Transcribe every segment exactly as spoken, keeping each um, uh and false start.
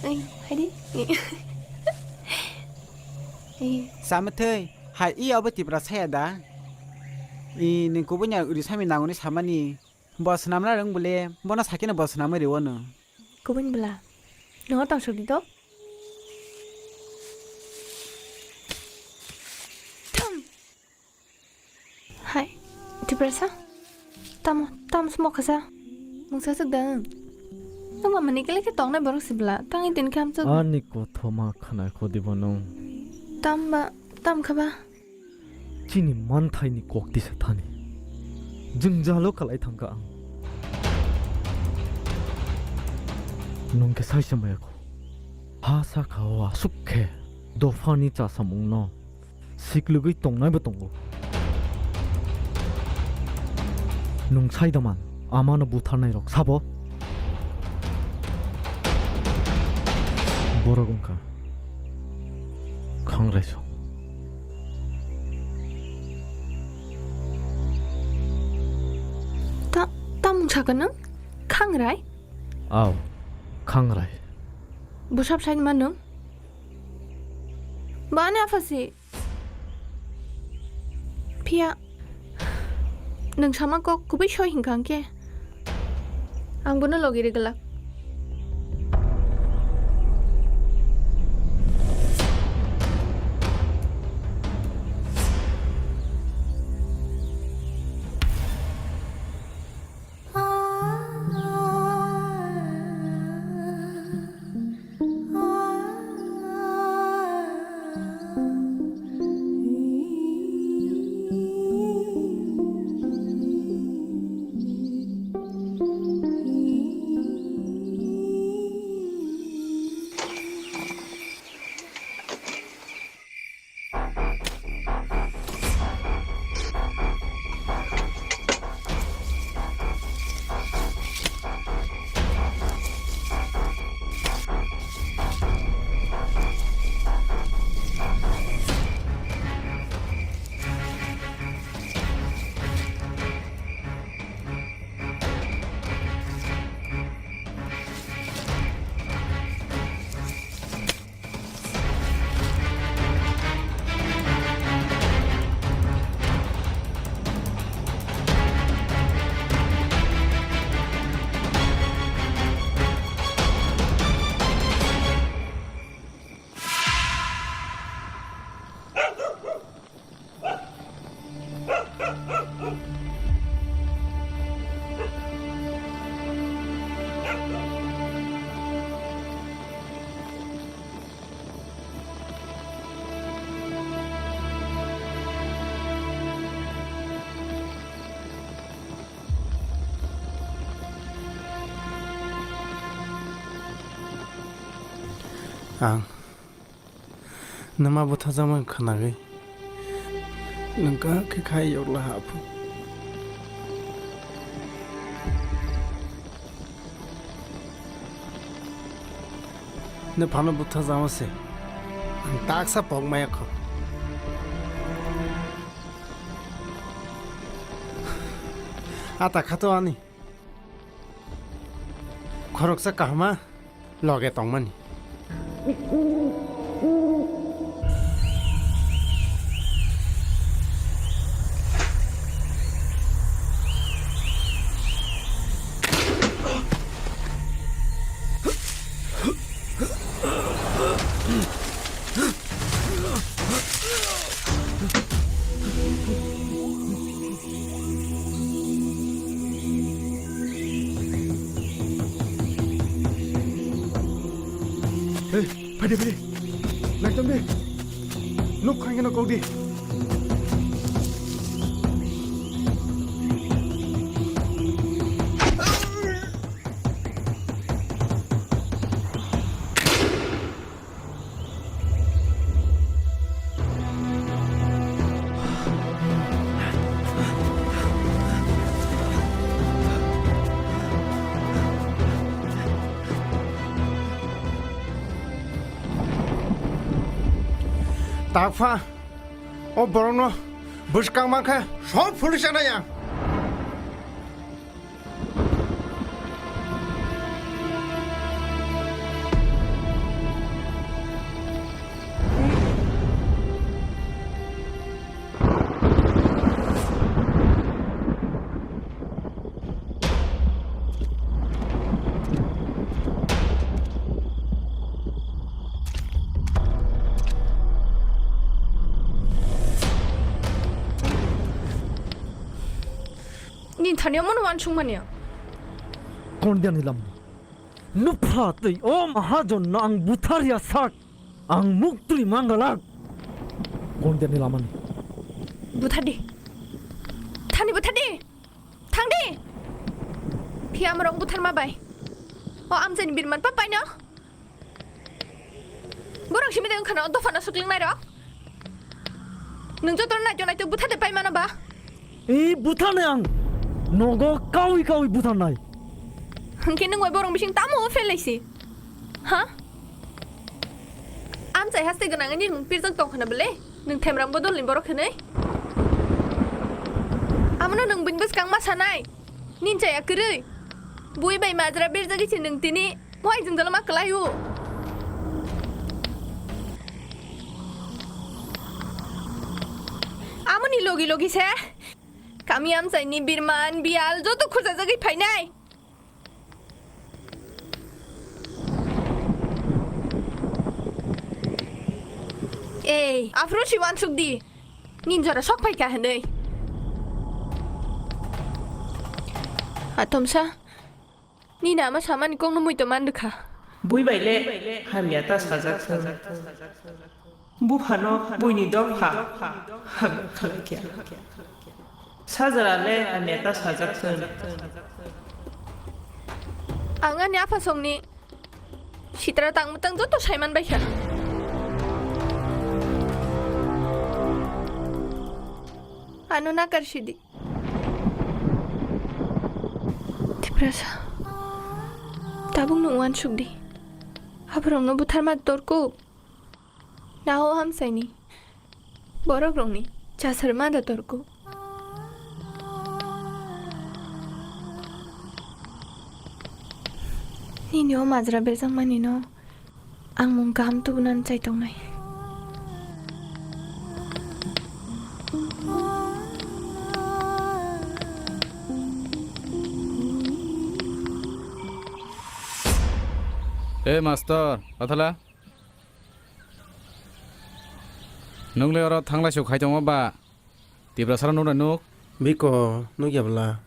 Ai, hai di. Ai. Samwthwi, hai i obo Tipra saya da? I, nwng kubui ni uri sami nanguni samani. Bo swnamna rwng bole, bono sakino bo swnamwi rwo no. Kubui ni bwla. Nogo tong suk di to. Thum. Hai, Tiprasa? Tamo, tamo se mokha sa? Mungsa swk da nwng? Nwng ma mani kele khe tongnai borok se bwla, tangwi tini khe amchuk. Ani kothoma khwnai kho dibo nwng? Tamba, tam kha ba? Chini manthaini kok tisa thani. Jwngjalo kalai thangkha ang. Nwng khe saisa maya kho. Ha sakha o aswk khe dophani chasamungno siklwgwi tongnaibo tongo. Nwng sai da man, amano butharnairok sabo? Borok wngkha Khangraisong. Ta-, tamung sakha nwng? Khangrai? Ao, Khangrai. Bwsap saini ma nwng? Bo ani apha si. Phiya, nwng sama kok kubui soi hinkha hwnkhe, ang bono logi rwgwlak. Ang nwma bwthajakmani khwnagwi nwng kaham khe khai yokla haphu. Nwphano bwthajakma se ang taksa pok maya kho. Ata khato ani khoroksa kahama loge tongmani. Hey, phaidi, phaidi. Naiktom de. Nuk khaingeno kok di. Takpha, o borokno bwskang mankhe sor police anai ang. Thani omono uansukmani ang. Kondiani lamani. Nupha twi o mahajonno ang butharya sak. Ang muktwi mangalak. Kondiani lamani. Buthar di. Thani buthar di. Thang di. Phiya amrok butharma bai. O amchaini birman pa paino. Borok simi de wngkhana o dophano swkling nairok. Nwng joto naito naito buthar de pai mano ba? I buthar nai ang. Nogo kawi kawi buthar nai. Hwnkhe nwng bai borok bising tamo o phelaisi? Ha? Amchai haste gwnang ani nwng pirjak tong khana bwle? Nwng themrang bodol ni borok hwnwi? Amono nwng buini bwskang ma sanai? Nin chaya kwrwi? Bui bai majra berjagwi se nwng tini. Wai jwngjal ma kwlai o. Amoni logi logi se kami amchaini birman biyal joto khujajagwi phainai. Ei, aphuru si uansuk di. Nin jora sok phaikha hwnwi. Atomsa. Nini ama samani kokno muitu man rwkha. Bui bai le hamya ta sajak thung. Buphano buini dopha hamya khlai kya. Sajra le hamya ta sajak thung. Ang ani aphasongni sitra tang mwtang joto saiman baikha. Ano nakar sidi. Tiprasa, tabuk nwng uansuk di. Aborokno butharma torkuk. Na o hamsaini. Borokrokni chasarma da torkuk. Nini o majra berjakmanino. Ang mung kaham tubunani chai tongnai. E mastor, Pathala? Nwng le oro thanglai su khai tongo ba? Tiprasarok nuknai nuk? Biko, nukya bwla?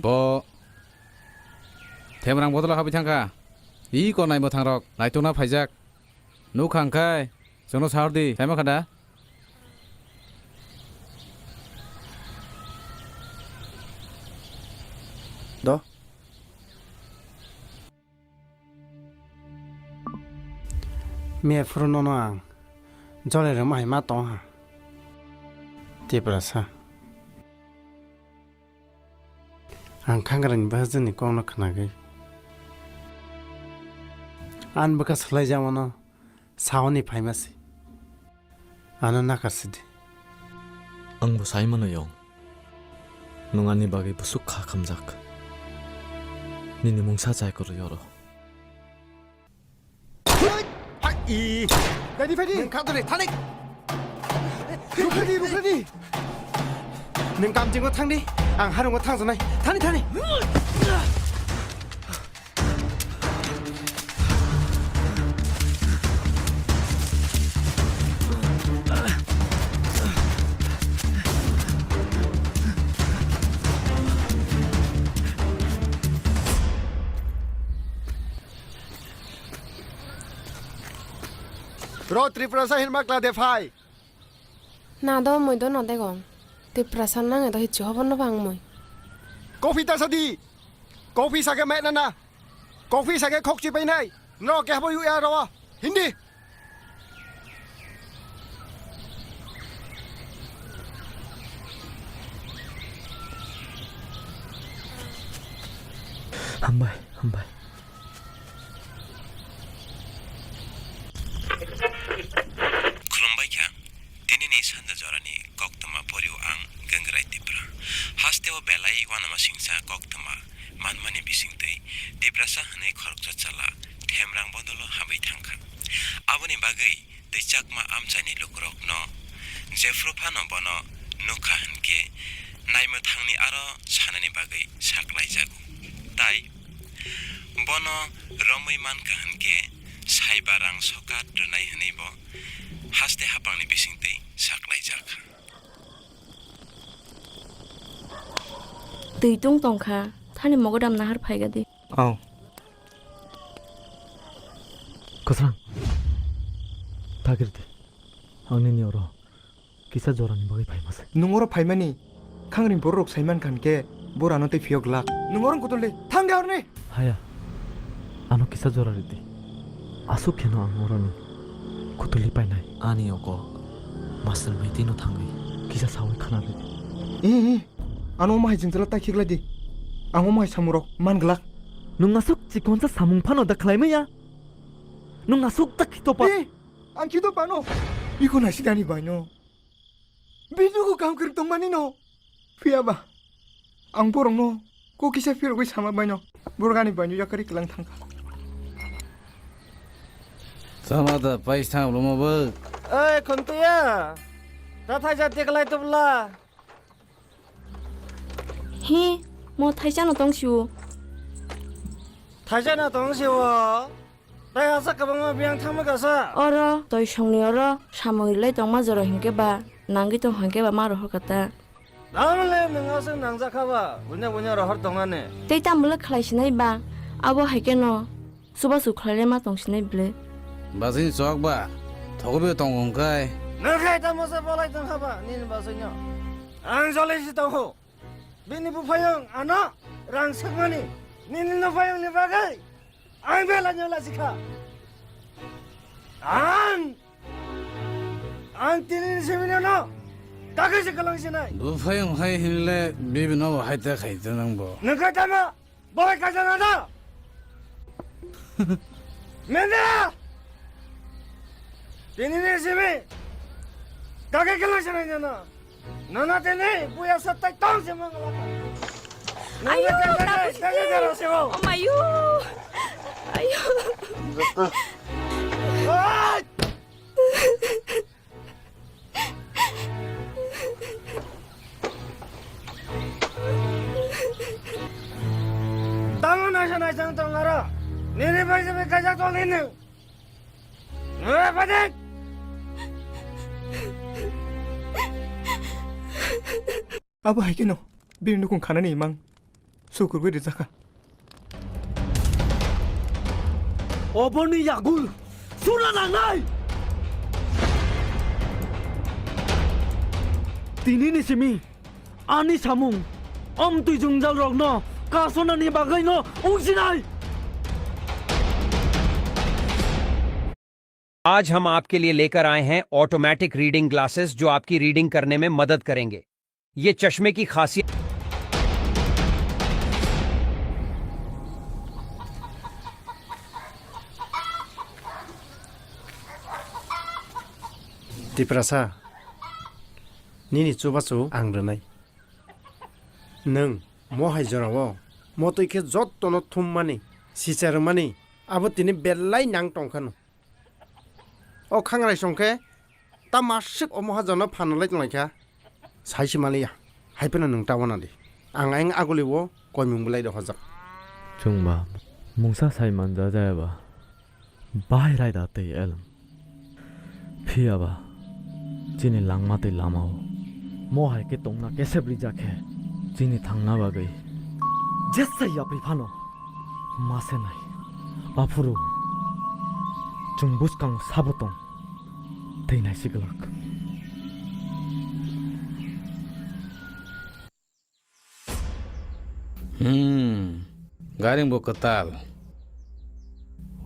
Bo themrang bodolo habwi thangkha. Iko nai mwthangrok naitukna phaijak. Nukha hwnkhe chwngno sahor di, saima kha da? Do. Miya phuru nono ang jole rwma hai ma tong ha. Tiprasa. Ang khangrani bwsajwkni kokno khnagwi. Ani bwkha swlaijakmano saoni phaima se. Ano nakar sidi. Ang bo sai mano yong. Nwng ani bagwi bwswk kha khamjak. Nini mungsa chai kwrwi oro. Hai, i. Dadi, phai di. Nwng kha dole, thani. Rukha di, rukha di. Nwng kamjingo thang di, ang harungo thang janai. Thani, thani. Ro Tiprasa hinma kla de phai. Na do mui do no degong. Tiprasa nange do hichu hobor no pang mui. Coffee ta sadi. Coffee sake me na na. Coffee sake khok chi pai nai. No ke habo yu ya ro. Hindi. Hambai, hambai. Khulumbai kha. Tinini sanja jorani koktwma porio ang Gangrai Tipra. Hasteo belai uanama singcha koktwma manmani bisingtwi Tiprasa hwnwi khoroksa chwla Themrang bodolo habwi thangkha. Aboni bagwi tei Chakma amchaini lukurokno jephru phano bono nukha hwnkhe naimwthangni aro sanani bagwi saklaijago. Tai bono romwi mankha hwnkhe saiba rang sokat rwnai hwnwi bo haste hapangni bisingtwi saklaijakha. Twi tung tong kha, thani mogodam nahar phai ga di. Aw. Kwsang. Tagir di. Ang nini oro kisa jorani bagwi phaima se. Nwng oro phaimani khangring borok sai man khan khe borano tei phiyok glak. Nwng oro kutul di. Thang de horni. Haya. Ano kisa jora ridi. Aswk kheno ang oroni kutuli painai. Ani oko Master Meitei no thangwi kisa sawi khana ridi. Eh, eh. Ano omo hai jengchalo tai khiklai di. Ang omo hai samung rok man glak. Nwng aswk chikonsa samung phano da khlai maya. Nwng aswk ta khito pa. Eh, ang khito pano. Iko nasi dani baino. Bini nugo kaham kwrwng tongmani no. Phiya ba, ang borokno kok kisa phirogwi sama baino. Borok ani baino yakari kwlang thangkha. Sama da paisa thang lomo bo. Oi, Khuntuya. Ta thaisa tiklai tubla. Hi, mo thaisa no tong siu. Thaisa no tong siu. Tai asa kwbangma biyang thangma kasa. Oro, toi songni oro, samung rilai tongma jora hinkhe ba, nangwi tong hinkhe ba ma rohor kata. Tamle nwng aswk nangjakha ba, bunya bunya rohor tongnani. Tei tamle khlai sinai ba, abo hai khe no, chubachu khlai le ma tong sinai ble. Bajini chok ba, thogobe tong wngkai. Nwng khai tamo se bolai tongkha ba, nini bajino. Ang jolai si tongkho. Bini buphayung ano rang swkmani, nini nuphayungni bagwi ang belai no lachikha. Ang, ang tini ni simino no kagwi se kwlang sinai. Buphayung hai hinle bibi no bo hai ta khai ta nang bo. Nwng kha tamo? Bo hai kaisa na da? Menda! Tini ni simi kagwi kwlang sinai no. Nana tene buya sa tai tong se mang la. Ayo, tapu sini. Ayo. Ayo. Tamo nasa nasa tong aro. Nini bai se kajak tong nini. Nure padik. Abo hai kheno bini nukung khanani imang sukurgwi rijakha. Oboni yagul suna nangnai. Tini ni simi ani samung amtwi jwngjal rokno kasonani bagwi no ungsinai. आज हम आपके लिए लेकर आए हैं automatic reading glasses, जो आपकी रीडिंग करने में मदद करेंगे। ये चश्मे की खासियत। Tiprasa, nini chubachu ang rwnai. Nwng mohai jorao motwi khe jottono thummani, sicharwmani, abo tini belai nang tongkhano. O khangrai songkhe ta maswk o mohajono phanalai tonglaikha. Saisi maliya, hai phano nwng ta wana di. Ang ayang aguli o koimung belai rohorjak. Chwngba mungsa sai manja jaya ba, bahai raida tei elem. Phiya ba, chini langma tei lama o mo hai khe tongna kesep rijak khe, chini thangna bagwi jesa yapri phano ma se nai. Aphuru chwng bwskango sabo tong tei naisi glak. Hmm, gairing bo kwtal.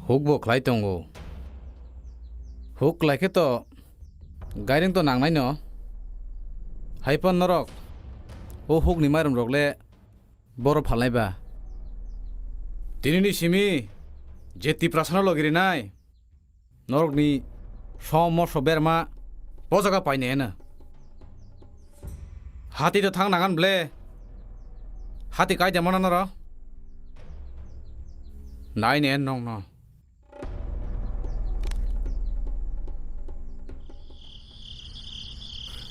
Huk bo khlai tongo. Huk khlai khe to gairing to nangnai no. Hai phan norok o huk ni mairum rok le boro phalnai ba. Tini ni simi je Tiprasano logi rinai. Norokni som moso berma bo jaga paine eno. Hati to thang nangan ble. Hati kai de mana noro. Nai ne nong no.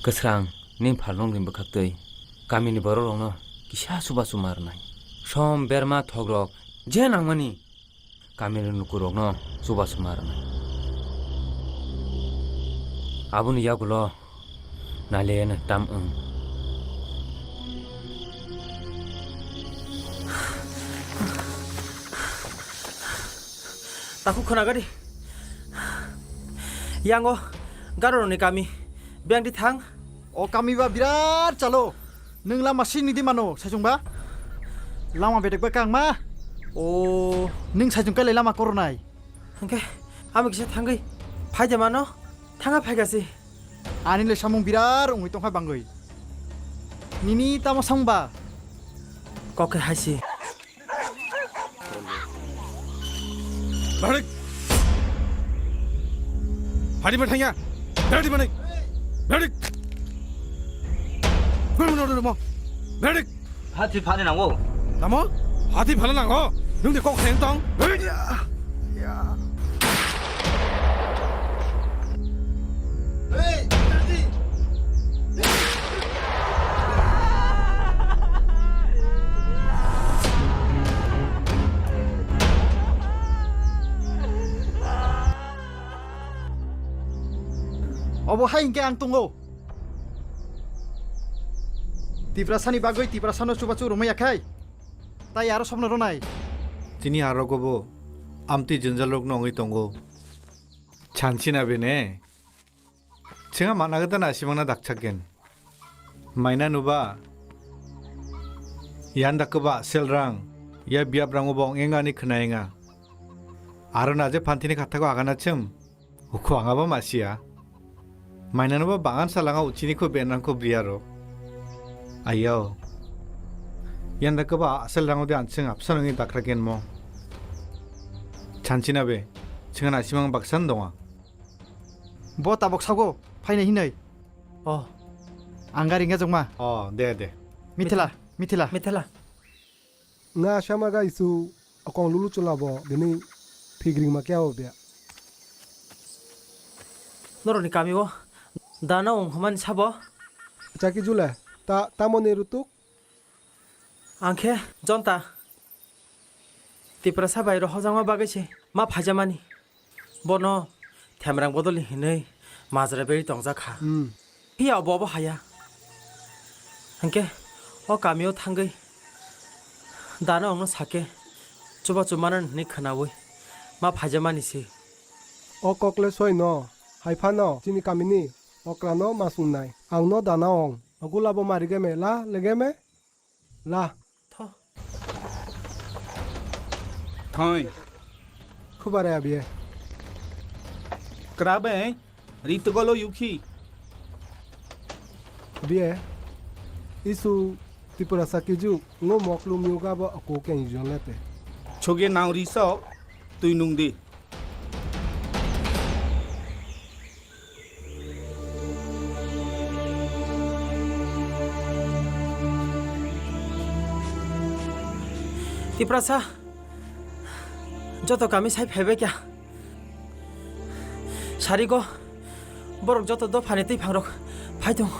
Kwsrang, ning phalnokni bwkhaktwi kamini bororokno kisa chubachu ma rwnai. Som berma thokrok je nangmani kamini lukurokno chubachu ma rwnai. Aboni yagulo naliyano tam wng. Takhuk khwna gari. Yango garorokni kami. Biyang di thang. O kami ba birat chalo. Nwng lama sini di mano, saichung ba? Lama bedek ba kang ma? O. Nwng saichung kailai lama koronai. Hwnkhe, amo kisa thangwi phai de mano? Thanga phai gasi. Ani le samung birar wngwi tongkha bangwi. Nini tamo song ba? Kok khe hai si. Bharik. Hari ba thangya. Bharik bharik. Bharik. Bharik. Hati phani nango. Tamo? Hati phana nango. Nwng de kok khayang tong. Hey! Ya. Ya. Hey, Daddy! Obo hai hingke ang tongo. Tiprasani bagwi Tiprasano chubachu romwi yakhai. Tai aro somno ronai. Chini arogo bo amtwi jwnjalrokno wngwi tongo. Chansina bene. Chwngno mana gada nasimangna dakchakgen. Maina nuba. Yan dakba selrang. Ya biaprang bo wng engani khwna enga. Aro naje phantini khathago agana chwng. Ukho angaba masiya. Mainano ba bangan salanga uchini kho benang kho briyaro. Ayo. Yanda kaba asal rango de anseng apsa nangni dakra genmo. Chanchina be. Chingana simang baksan donga. Bo tabok sago, phaina hinai. Oh. Angga ringa jongma. Oh, de, de. Mithila, mithila. Mithila. Nga sama ga isu akong lulu chula bo bini figring ma kya obya. Noroni kami o dana ong hman sabo. Chaki jule ta tamoni rutuk. Angkhe jonta. Tiprasa bai rohojangma bagwi se ma phaijamani. Bono themrang bodolni hinwi majra berwi tongjak kha. Hmm. Phiya bo bo haya. Hwnkhe o kamio thangwi dana ongno sakhe chubachu manani hinwi khwnawi ma phaijamani se. O kokle soino, hai phano chini kamini okrano ma sungnai. Angno dana ong. Ogola bo marigeme la legeme la. Tho. Thoi. Khubare abiye. Krabe, ritgolo yukhi. Biye. Isu Tripura sakiju ngo moklum yoga bo ako keng jolete. Choge nang riso, tui nungdi. Tiprasa, joto kami sai phaibai kya? Sarigo, borok joto dophani twi phangrok phai tong.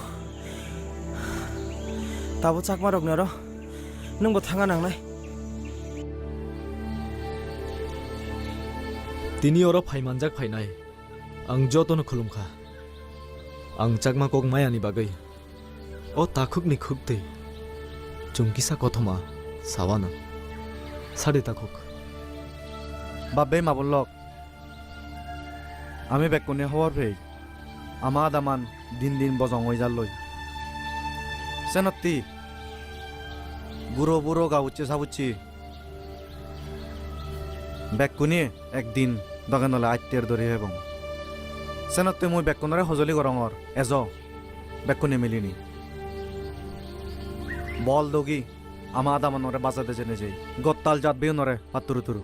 Tabo chakmarok nero, nwngbo thanga nangnai. Tini oro phai manjak phainai. Ang jotono khulumkha. Ang chakma kok mayani bagwi. O takhukni khuktwi. Chwng kisa kothoma sawano. Sadi takhuk. Bap bai ma bolok. Ami bekkune hobor phei. Ama adaman din din bojong oi jalloi. Senotti. Buro buro gabuchi sabuchi. Bekkune ekdin dogan dole atter dori hebong. Senotte mui bekkunore hojoli gorongor, ejo, bekkune milini. Bol dogi, ama adamanore baja de jene jei. Gottal jat beyunore patturu turu.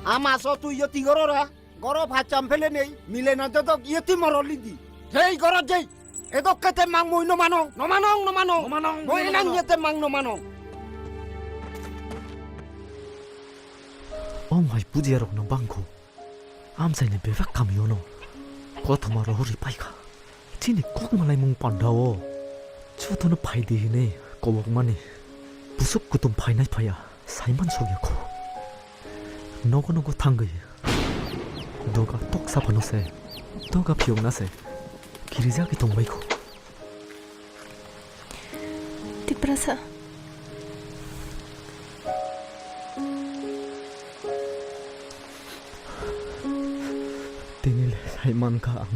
Ama so tui yo tigorora. Goro phacham phele nei, mile na jodok yeti morol lidi. Hei goro jei, edok kete mang mui no manong, no manong, no manong. No manong, no manong. Moi enang yete mang no manong. Om hai pujiya rok no bangkho. Amsai ni bebak kami ono. Kothoma rohori paikha. Chini kok malai mung panda o. Jotono phaidi hinwi kobokmani. Busuk kutum phainai phaiya. Saiman sokya kho. Nogo nogo thangwi. Doga toksa phano se. Doga phiyokna se. Kirijagwi tongbai kho. Tiprasa. Tini le sai mankha ang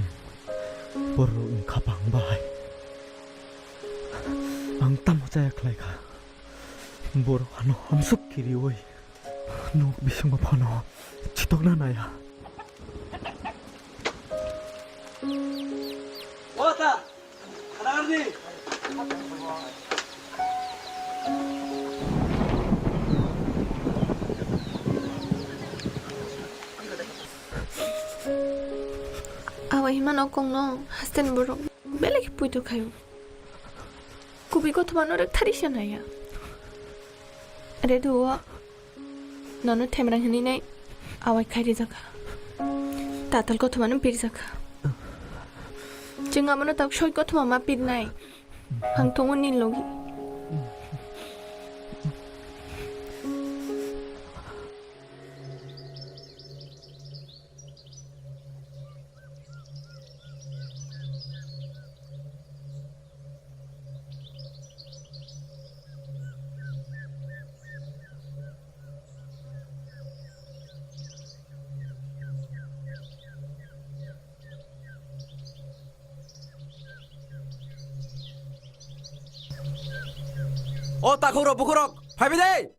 borokni khapang bai. Ang tamo chaya khlai kha. Borok ano hamsuk kiriwi nuk bisingo phano chitokna naya. Awa himano kongno hasten borok belai khe puitu khayo. Kubui kothoma no rek thari se naya. Redu o. Nono themrang hinwi nai awai khai rijak kha. Tatal kothoma no pirjak kha. Chwng abono tok soi kothoma ma pirnai. Ang tongo nini logi. O takhukrok bukhukrok, phaibai de!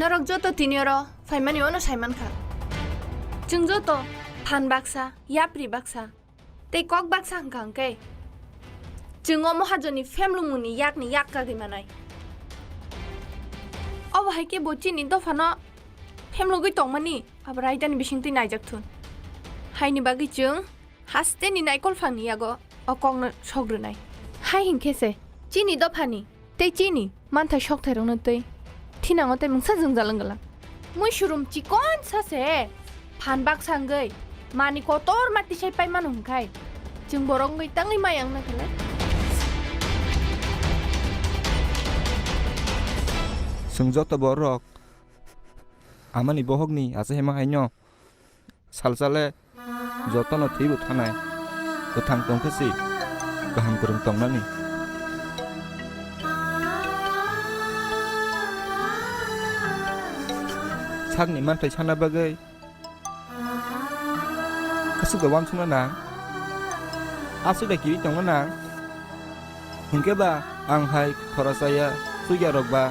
Norok joto tini oro phaimani ono saimankha. Chwng joto phan baksa, yapri baksa, tei kok baksa hwnkha hwnkhe chwng o Mohajonni phemlwngmungni yakni yak kagwi manai. Obo hai khe bo chini dophano phemlogwi tongmani abo raidani bisingtwi naijak thun. Haini bagwi chwng hasteni naikolphangni yago o kokno sok rwnai. Hai hinkhe se chini dophani tei chini manthai sokthairokno tei thinango tei mungsa jwngjal wng glak. Muisurum chikonsa se phan baksa wngwi mani kotorma tisai paimano hwnkhai chwng borok wngwi tangwi maya wngna khe le. Chwng joto borok amani bohokni achaima haino salsa le jotono thwibo thanai, kwthang tongkhe se kaham kwrwng tongnani. Sakni manthai sana bagwi aswk da uansukna nang, aswk da kiui tongna nang. Hinkhe ba ang hai khoroksa ya chukya rok ba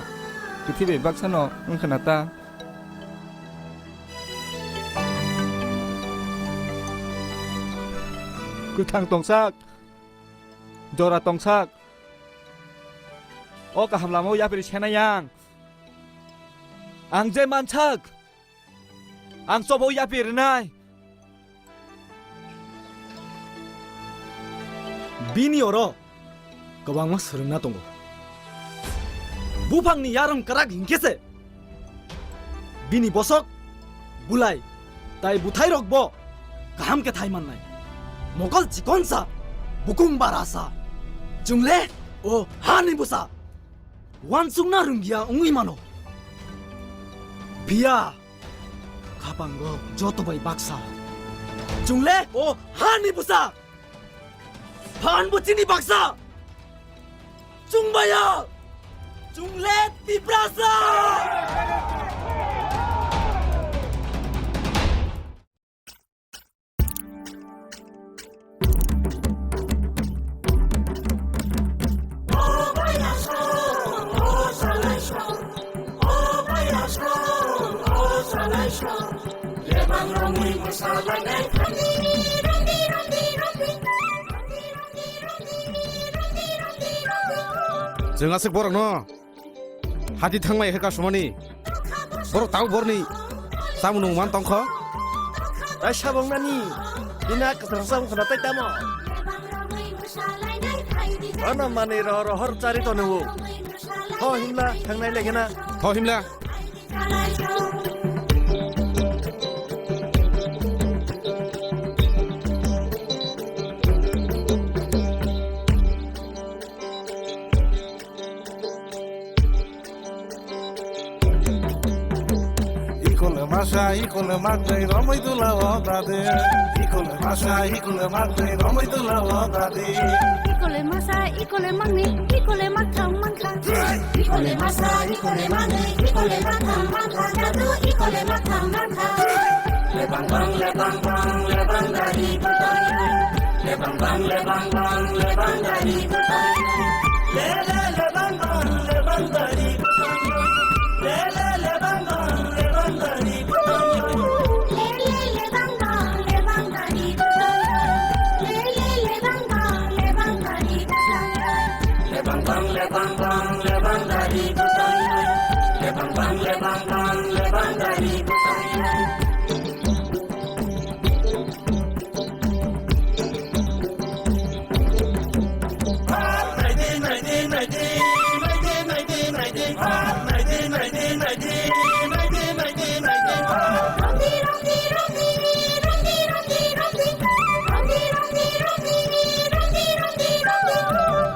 prithibi baksano wngkha na ta? Kwthang tongsak, jora tongsak, o kaham lama o yapri sena yang. Ang je mansak, ang chobo yapri rwnai. Bini oro kwbangma swrwngna tongo. Buphangni yarwng kwrak hinkhe se bini bosok, bulai tai bwthairokbo kaham khe thai mannai. Mokol chikonsa, bukung barasa. Chwng le o hani bwsa. Uansukna rwngya wngwi mano. Phiya khapango joto bai baksa. Chwng le o hani bwsa. Phan bo chini baksa. Chwng baya. Chwng le Tiprasa. Chwng aswk borokno hati thangmai khe kasumani. Borok tabuk borni chamung nung man tongkho. Tai sabong nani bina kwthang samung khna tai tamo. Ano mani rohor rohor chari tono. Tho himla thangnai legena. Tho himla. Ikole masa, ikole maknai, romoi dula o dade. Ikole masa, ikole maknai, romoi dula o dade. Ikole masa, ikole maknai, ikole maktham mankha. Ikole masa, ikole maknai, ikole maktham mankha. Jadu ikole maktham mankha. Lebang bang, lebang bang, lebang dari butoi. Lebang bang, lebang bang, lebang dari butoi. Le, le, lebang bang, lebang dari butoi. Le, le, lebang bang, lebang dari butoi. Le, le, lebang bang, lebang dari butoi. Le, le, lebang bang, lebang dari butoi. Lebang bang, lebang bang, lebang dari butoi. Lebang bang, lebang bang, lebang dari butoi.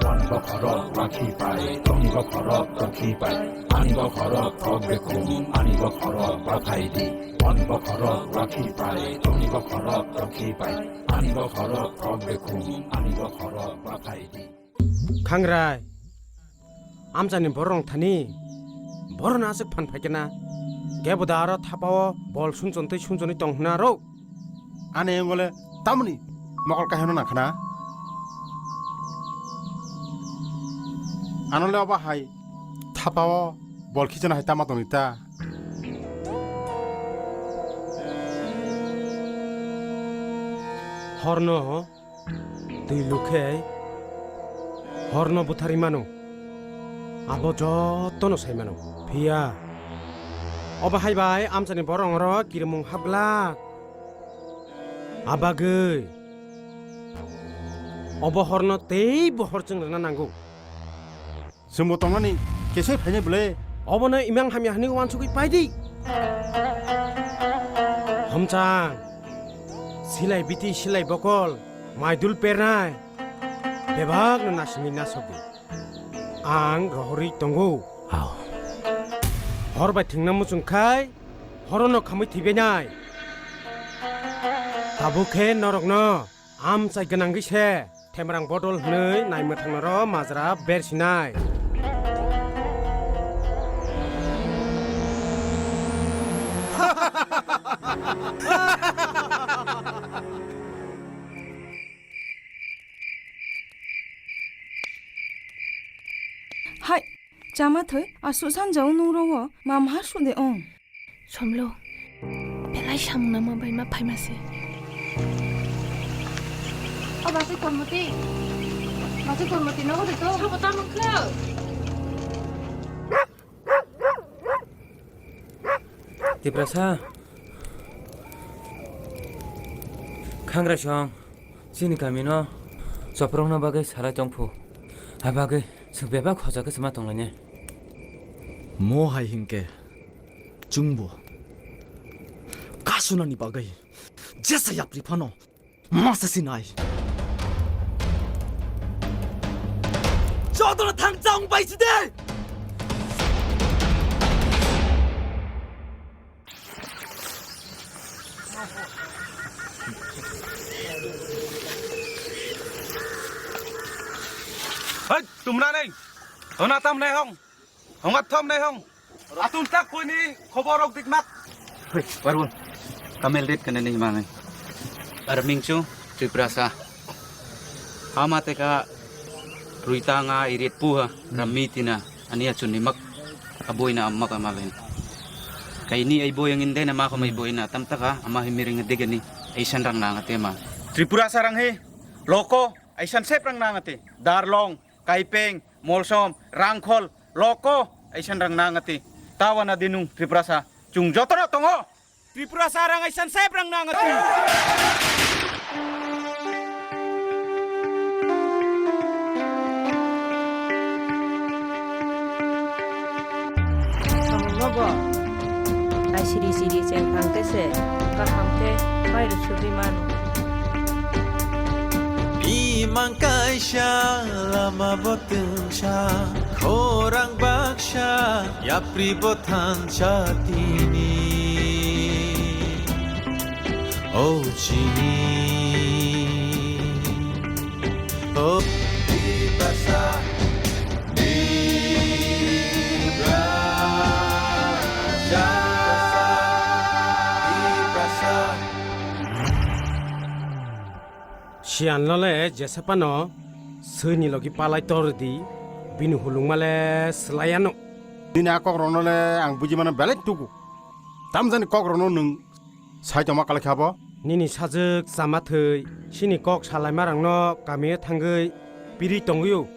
Ani bokhorok rakhi pai, tongni bokhorok tokhi pai. Ani bokhorok thok bekhum, ani bokhorok bathai di. Ani bokhorok rakhi pai, tongni bokhorok tokhi pai. Ani bokhorok thok bekhum, ani bokhorok bathai di. Khangrai, amchani borok thani, borok no aswk phan phaikhe na. Kebo da aro thapao bol sunchon tei sunchonwi tong hwnna rw. Ani wngole tamoni mokol kaiheno nangkhana. Anole obo hai thapao bol khichana hai tama tongni ta. Horno twi lukhe horno butharwi mano. Abo jotono sai mano. Phiya obo hai bai amchani borok oro kirimung hapglak. Abagwi obo horno tei bohor chwng rwna nango. Chwngbo tongnani kesai phainai bwle. Obono imang hamya hwnwi uansugwi paidi. Homchang, silai biti silai bokol, maidul pernai, bebakno nasingwi nasokdi. Ang rohorwi tongo. Ao. Hor bai thwngna muchung khai, horono khamwi thwibainai. Tabuk khe norokno amchai gwnangwi se themrang bodol hwnwi naimwthangno ro majra bersinai. Hai, chama thoi, aswk sanjao nung rogo, ma ma su de ong. Somlo, belai samung nangma bai ma phaima se. O bachai Kormoti, bachai Kormoti nogo de to. Sabo ta mangkha. Tiprasa, Khangrasong, chini kamino choprokna bagwi salai tongphu. A bagwi chwng bebak hoja khe chwma tonglainai. Mo hai hinkhe chwngbo kasunani bagwi jesa yapri phano masa sinai. Jotono thang chang bai si de. Hei, tumra nei. Hona tam nei hong. Hong athom nei hong. Atun tak koi ni khobor rok dik mak. Hei, warun. Kamel rit kana nei mangai. Ar mingchu Tiprasa. Ama teka ruitanga irit puha. Ram mitina. Ani achun ni mak. Aboina amma ka malen. Kaini ai boyang indena ma ko mai boina tam taka ama himiring degani. Aisan rang nang ate ma. Tripura sarang he. Loko. Aisan sep rang nang ate. Darlong. Kaipeng, Molsom, Rangkhol, Loko, aisan rang nang ati. Tawana dinung Tiprasa, chwng jotono tongo. Tiprasa rang aisan sep rang nang ati. Ai siri siri chengphang khe se kaham khe mai rw sugwi mano. Imang kaisa lama bo twngsa, khorang baksa, yapri bo thansa tini. O chini, o Tiprasa, Tiprasa, Tiprasa. Siyan lole jesa pano sini logi palai tor di, bini hulung male selayan no. Nini a kok rono le ang buji mano belai tuku. Tamjani kok rono nung sai tongma kalai khabo? Nini sajwk chama thwi, sini kok salaimarangno kamio thangwi piri tongwio.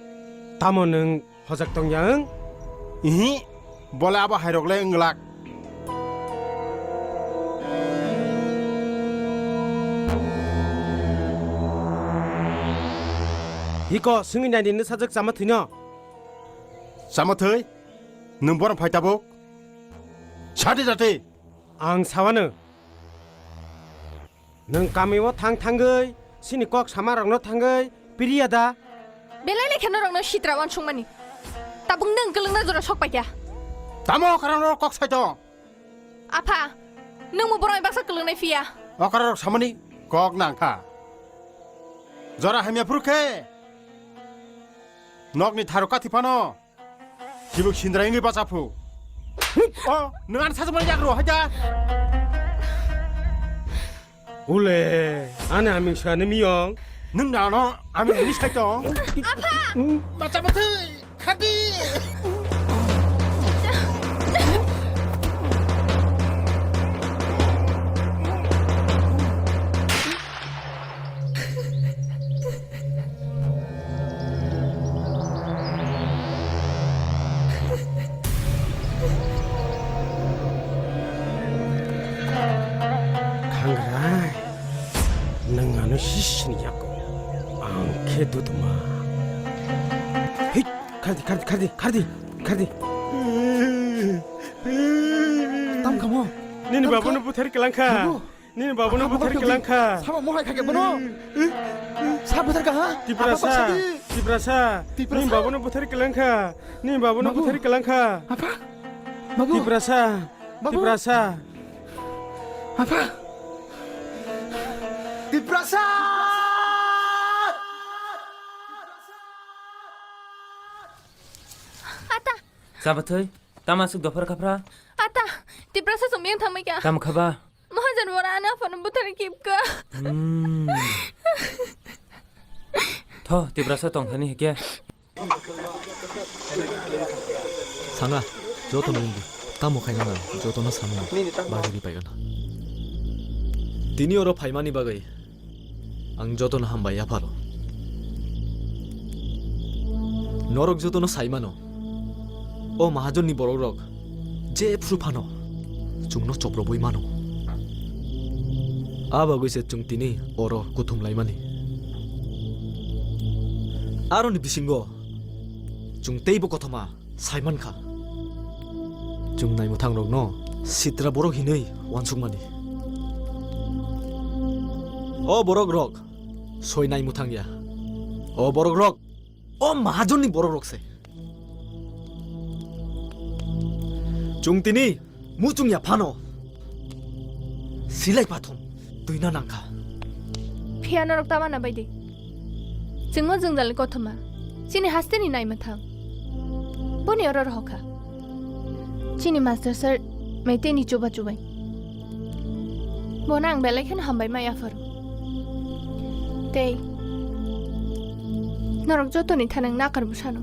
Tamo nwng hojak tongya wng? Ihi, bole abo hairok le wng glak. Hiko, swngwi nai di, nw sajwk chama thwino? Chama thwi? Nwng borom phai tabuk? Sati jati! Ang sawano. Nwng kamio thang thangwi, sini kok samarokno thangwi piriya da? Belai lekha norokno sitra uansukmani. Tabuk nwng kwlwngna jora sok paikha. Tamo karangrok kok saito? Apha, nwngbo borokni baksa kwlwngnai phiya. Okrarok samani kok nangkha. Jora hamya phuru khe nokni tharo kathi phano. Sibuk sindra wngwi bacha phu. O, nwng ani sajwkmani yak rw hai da? Ule, ani aming sani miyong. Nwng nano aming ni sai tong. Apha! Bacha bathwi, khadi. Khangrai, nwng ano sisini yago, ang khe duduma. Hei, khardi, khardi, khardi, khardi, khardi. Tam kamo? Nini Tam babuno kha? Buthar kelangkha. Babu. Nini babuno buthar kelangkha. Sama mohai khake bono. Sa buthar kha ha? Tiprasa, Tiprasa. Tiprasa. Nini babuno buthar kelangkha. Nini babuno buthar kelangkha. Apa? Babu. Tiprasa. Babu. Tiprasa. Apa? Tiprasa. Ata. Sabathoi, tama aswk dophar khaphra? Ata, Tiprasa sumiyang thangmai kha. Tamo khaba? Mahajan wara ani aphano buthar kipka. Hmm. Tho, Tiprasa tongthani hikhe. Sanga, joto nungdi. Tamo khaina na, joto no samung. Bagwi ri paigana. Tini oro phaimani bagwi. Ang jotono hambai yapharo. Norok jotono sai mano. O mahajonni borokrok jephru phano chwngno choprobwi mano. A bagwi se chwng tini oro kuthum laimani. Aroni bisingo chwng teibo kothoma. Sai mankha, chwng naimwthangrokno sitra borok hinwi uansukmani. O borokrok soi naimwthang ya. O borokrok, o mahajonni borokrok se. Chwng tini muchung ya phano. Silai pathum twina nangkha. Phiya norok ta mana baidi. Chwngno jwngjalni kothoma. Chini hasteni naima thang. Boni oro rohokha. Chini master sir Meiteini chuba chubai. Bono ang belai kheno hambai ma yapharo. Tei norok jotoni thanang nakar bwsano.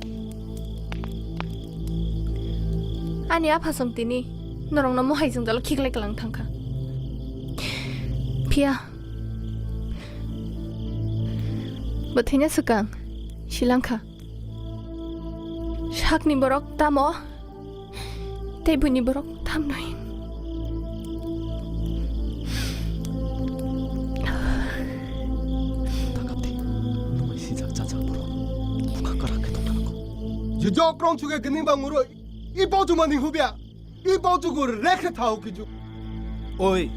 Ani aphasong tini norokno mohai jwngjalo khiklai kwlang thangkha. Phiya, bo thwina swkang silangkha. Sakni borok tamo, tei buini borok tamno hin. Takapti, nwng sijak chajak borok. Bwkha kwrak khe tongna nango. Jujok rong chuge gini bangmuro, i bojumani hubya. Tei bo jugur rekhe thao kichu. Oi,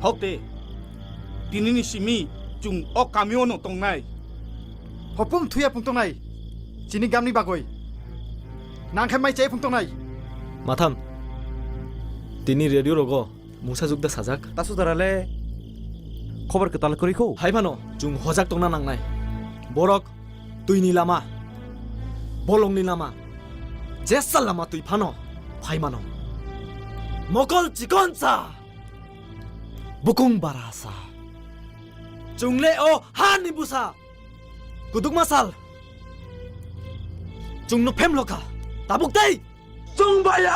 hokte. Tinini simi chung o kamio no tongnai. Hopung thuya pung tongnai. Chini gamni bagoi. Nang khe mai chai pung tongnai. Matham. Tini radio rogo mungsa jukda sajak. Tasu darale khobor kwtal kwrwi kho. Hai phano chung hojak tongna nangnai. Borok twini lama, bolongni lama, jesa lama twi phano phai mano. Mokol chikon sa, bukung bara sa. Chungle o hani busa. Kudukma sal. Chungno phemlokha. Tabuk tei. Chungbaya!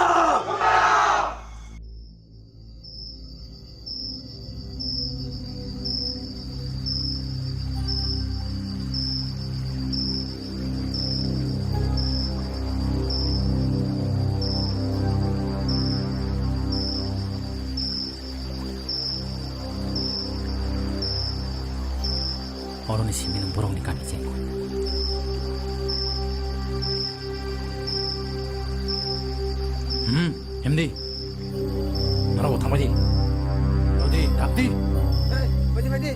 Oroni simi nwng borokni kami chengkha. Hmm, himdi. Norok bo thangbai di. Rodi, dapdi. Hey, baidi, baidi.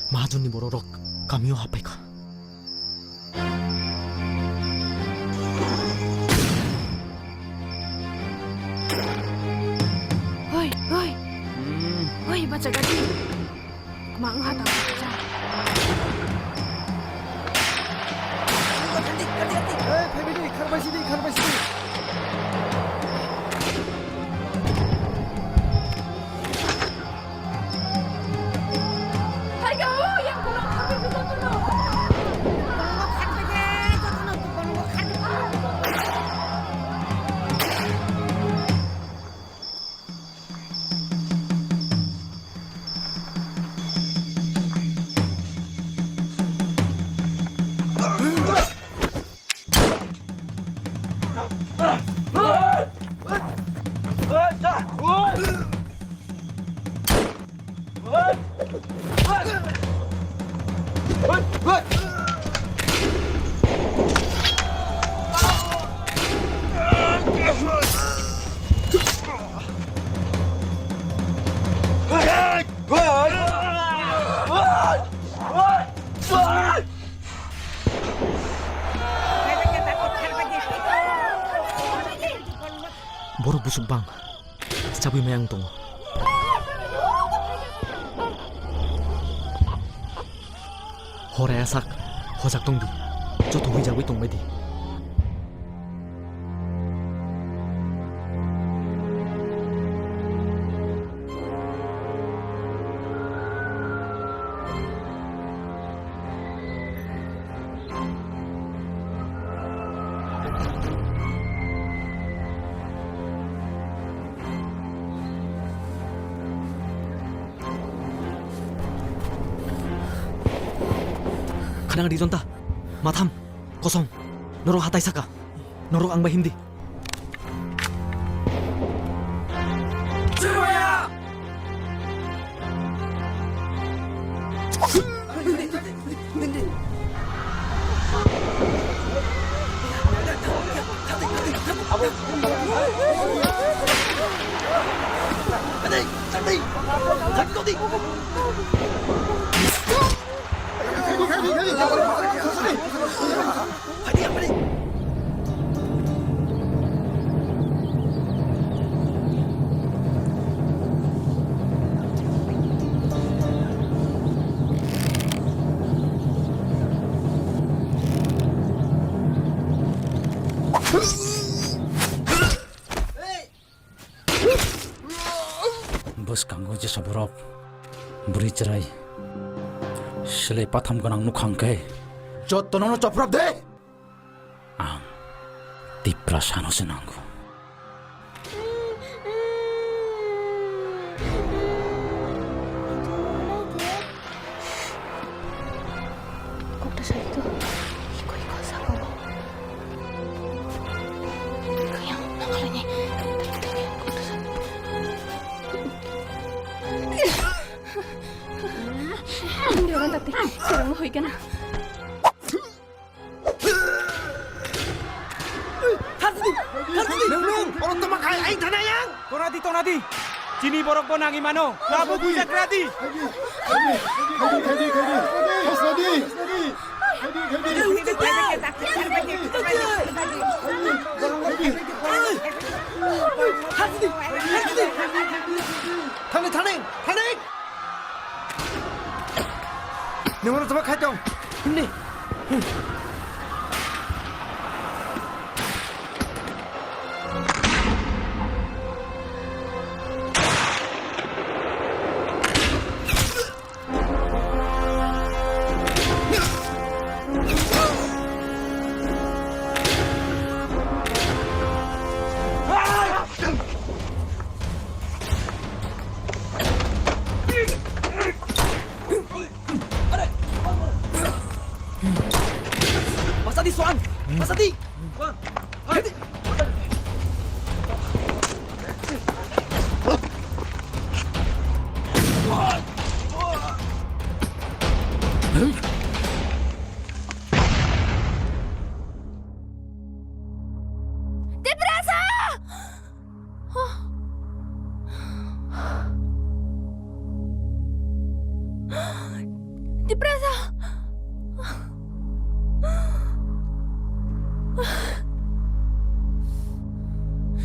Mahajonni bororok kamio happaikha. Hoi, hoi. Hmm. Hoi, bacha gadi. Mang ha ta bacha. Hey, family, kharbai sidi, kharbai sidi. Borok busuk bang chabwi maya wng tongo. Hor ayasak hojak tong di, joto huijagwi tongbai di. Khanang rijwng ta, matham, kosong, norok hatai saka, norok ang bai himdi. Bwskango jesa borok bwrwi chwrai swlai patham gwnang nukha hwnkhe, Jottono no choprap de. Ang Tiprasano se nango. Kokta sai to. Iko, iko, saka o. Iko yang, nang kali ni. Kokta sai. Dia orang tapi, serang hoi kana. Thasdi! Thasdi! Nung, nung! Oro toma khai, ai thana yang! Tonadi, tonadi! Chini borok bo nangi mano. Labo buja kradi! Thasdi! Thasdi! Thani, thani, thani! Nungno toma khai tong. Himni. Masadi, Suan! Masadi! Tiprasa! Tiprasa!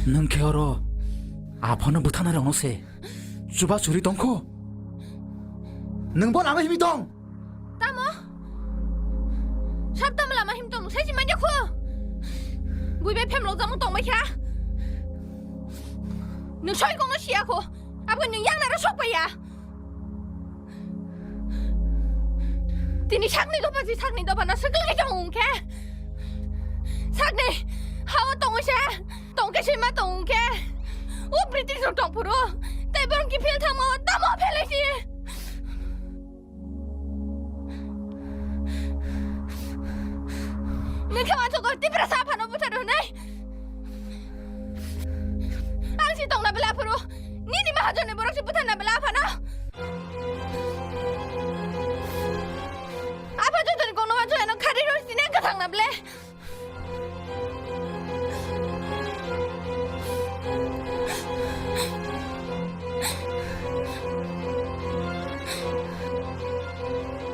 Nwng khe oro aphano bwthanai rokno se chuba churi tongkho? Nwng bo lama himwi tong? Tamo? Sab tamo lama him tong, sai si manya khu. Bui bai phem lok jamung tong bai kha. Nwng soi kong no siya khu. Abo nwng yang nara sok bai ya. Tini sakni dopa si sakni dopa na swkang ke tong ung khe. Sakni hawa tong se, tong ke sima tong ung khe. O British rok tong phuru. Tai borong ki phil thamo, tamo phele si. Nwng khe wansukgo Tiprasa aphano butharwi hwnwi? Ang si tongna bela aphuru nini mahajonni borok si butharna bela aphano? Apha jotoni kokno wansukya nwng khari rw sini ang kwthangna ble.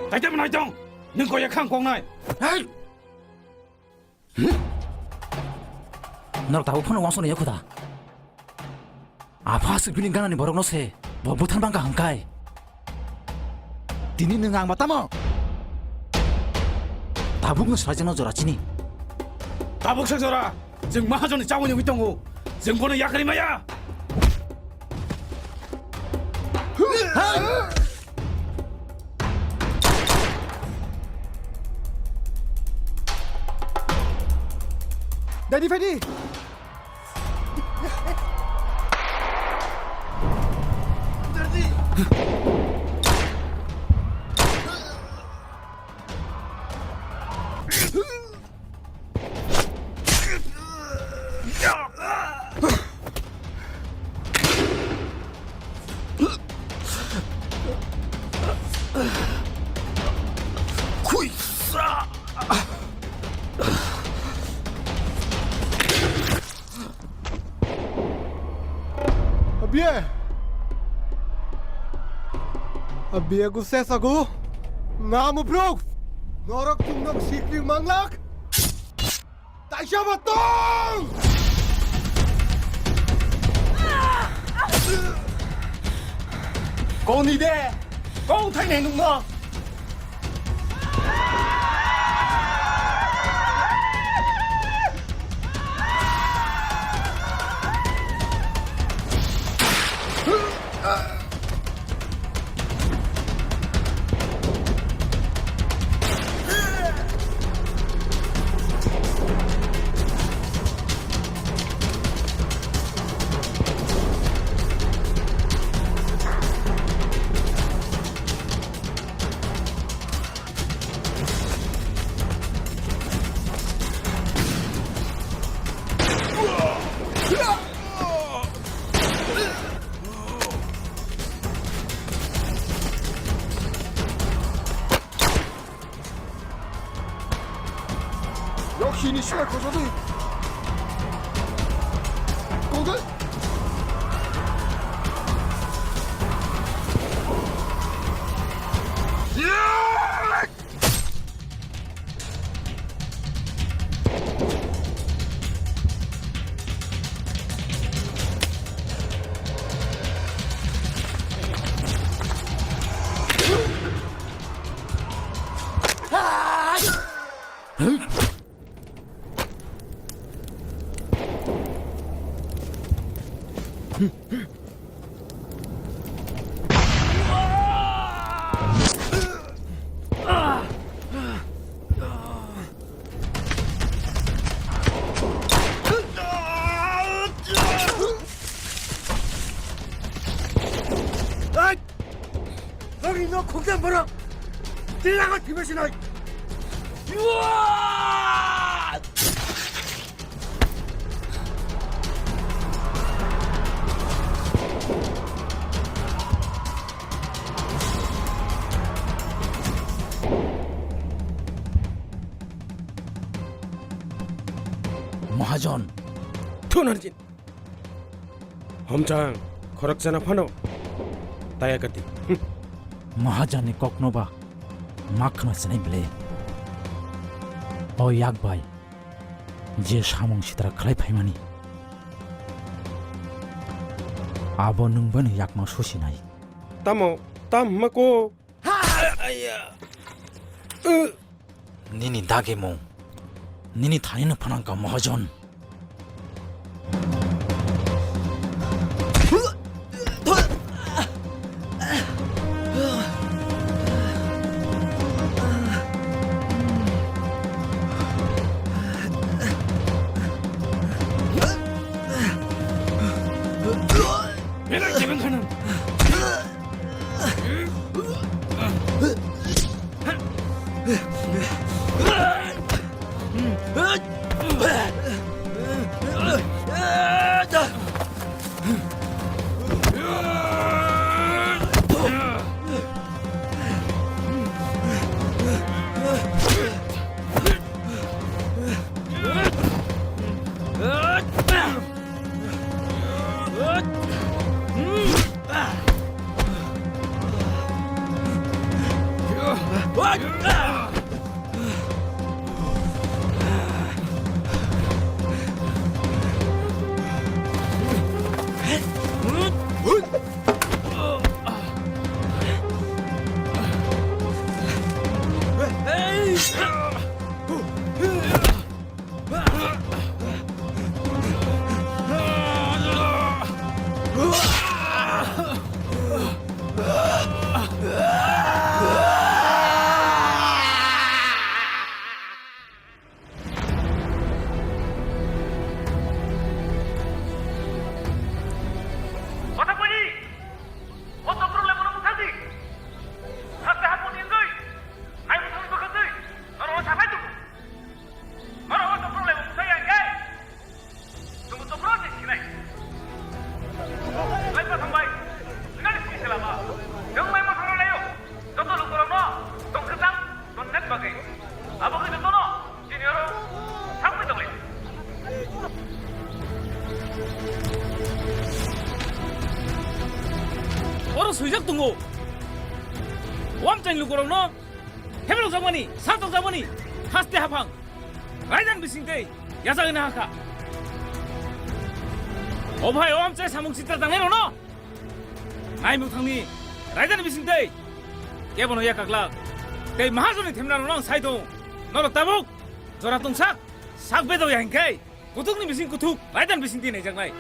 Kaisa mwnai tong, nwng koya khang kongnai. Hei! Norok tabuk phano wansukno yakho da? Apha aswk bini ganani borokno se bo buthan bangkha hwnkhai. Tini nwng ang ma tamo? Tabuk nwng swlaijakno jora chini. Tabuk se jora, chwng mahajonni chaui nungwi tongo. Chwng bono yakarwi maya. Dadi, Fadi! Abie! Abie gu sesa gu! Nga mupruk! Norok chungnok sikri manglak! Taisa ba tong! Koni de! Kong thainai nungno! Chini sila kosa de. Kok de. Nokni nok khukjam borok. Tei rango thwibai sinai. Mahajon. Thunarjin. Homchang, khoroksa na phano taya kati. Mahajanni kokno ba ma khna sinai bele. O yak bai je samung sitra khlai phaimani, abo nwng bani yakno susinai. Tamo, tam hwnma ko? Nini dagimung, nini thaino phanangkha, Mahajon. Kothaponi! O chokro le bono bwthangdi! Haste haponi wngwi, hai bwthangni bwkhak twi norokno saphai tongo. Norok o chokro le bo bwthai ya khe, chwng bo chokro se sinai. Lai bwthang bai, sinani sini se lama. Chwng lai bwthang rw laio. Joto lukurokno tong kwchang, tong nek bagwi. Abo khe jotono. Chini oro thangwi tongli. Oro swijak tongo. Wamchaini lukurokno hebrokjakmani, saltokjakmani, haste haphang raidani bisingtwi yachagwi nahakha. O bhai, o amchai samung sitra tangnairokno Naimwthangni raidani bisingtwi kebono yakaklak tei Mahajonni themnarokno ang sai tongo. Norok tabuk jora tongsak sak bedok ya hinkhe kuthukni bising kuthuk raidani bisingtwi naijaknai.